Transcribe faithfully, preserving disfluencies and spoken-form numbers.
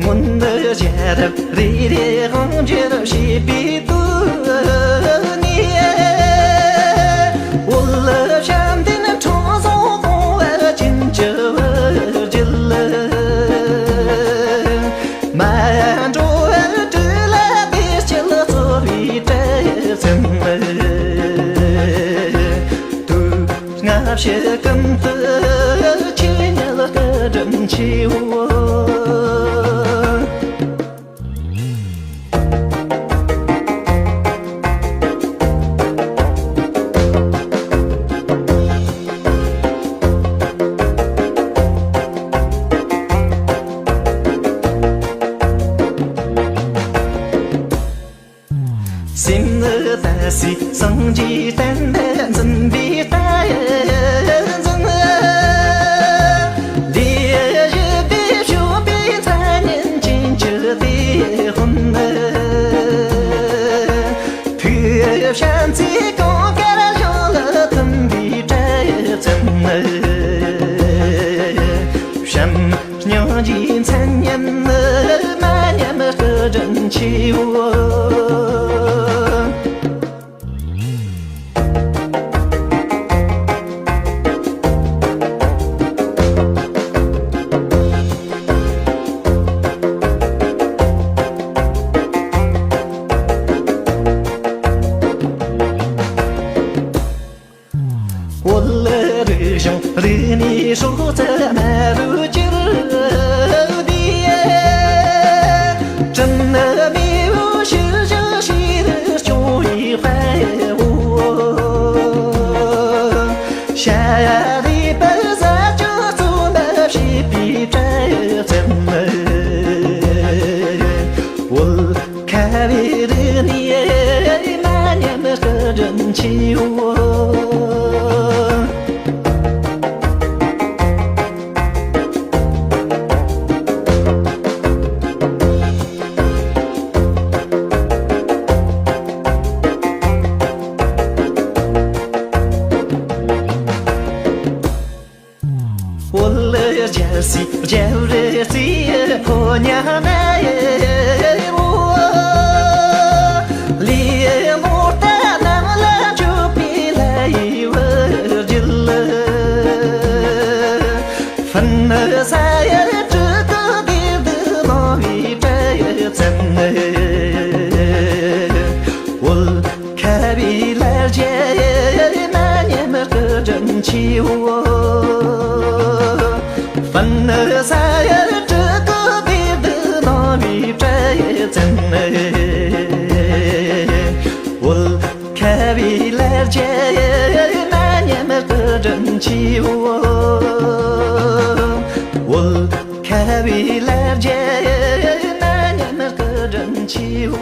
སྔོན་དུ་རྒྱལ་རབས་རེ་རེ་དབང་བསྒྱུར་བྱས་པའི་དུས་ནས། བོད་བྱམས་ལྡན་འཁྲུངས་སོང་དགོངས་པ་ཅན་གྱི་བུ་རྒྱུད། མ་འགྲོ་བར་སྤྲུལ་ལ་བདེ་སྐྱིད་སྩོལ་བའི་གྲལ་འཛིན། དུས་སྔ་ཕྱི་ཀུན་ཏུ་ཆོས་ཉིད་སྐུ་དྲིན་ཆེའོ། སེམས་ནི་ད་སའི་སངས་རྒྱས་བསྟན་པ་འཛིན་པའི་བསྟན་འཛིན། ལས་བཞི་པའི་ཕྱོགས་པའི་མཚན་ཉིད་ཅན་གྱི་དེད་དཔོན། ཐུགས་བྱམས་བརྩེའི་གངས་དཀར་གཞུང་ལ་ཐིམ་པའི་གྲལ་འཛིན། བྱམས་སྙིང་རྗེའི་མཚན་ཉིད་ནི་མ་ཉམས་སྐུ་དྲིན་ཆེའོ། བོད་རིག་གཞུང་རིག་གནས་སྲོག་རྩ་དམར་པོར་གྱུར་ཏེ། སྤྲིན་ནི་མེ་འོད་ཤུལ་བཞག་ཕྱི་རུ་སྐྱོང་བའི་དཔའ་བོ། ཤ་རུས་པ་ཟ་བཅོས་བཙོན་པ་བྱས་པའི་གྲལ་འཛིན། བོད་ཁ་བའི་རིག་གནས་མ་ཉམས་སྐུ་དྲིན་ཆེའོ། བོད་རྒྱལ་སྲས་རྒྱལ་བུ་རྩེ་ཕོ་ཉ་ནའོ། ལས་མོ་རྟ་རྣམས་ལ་མཆོད་པའི་ལྷ་ཡི་བུ་རྒྱུད། ཧྥུན་ནི་ས་ཡར་སྤྲུལ་སྐུ་བདུད་འདུལ་གནང་བའི་གྲལ་འཛིན། བོད་ཁ་བའི་ལ་རྒྱལ་མ་ཉམས་སྐུ་དྲིན་ཆེའོ། ཧྥུན་ནི་ས་ཡར་སྤྲུལ་སྐུ་བདུད་འདུལ་གནང་བའི་གྲལ་འཛིན། བོད་ཁ་བའི་ལ་རྒྱལ་མ་ཉམས་སྐུ་དྲིན་ཆེའོ། བོད་ཁ་བའི་ལ་རྒྱལ་མ་ཉམས་སྐུ་དྲིན་ཆེའོ།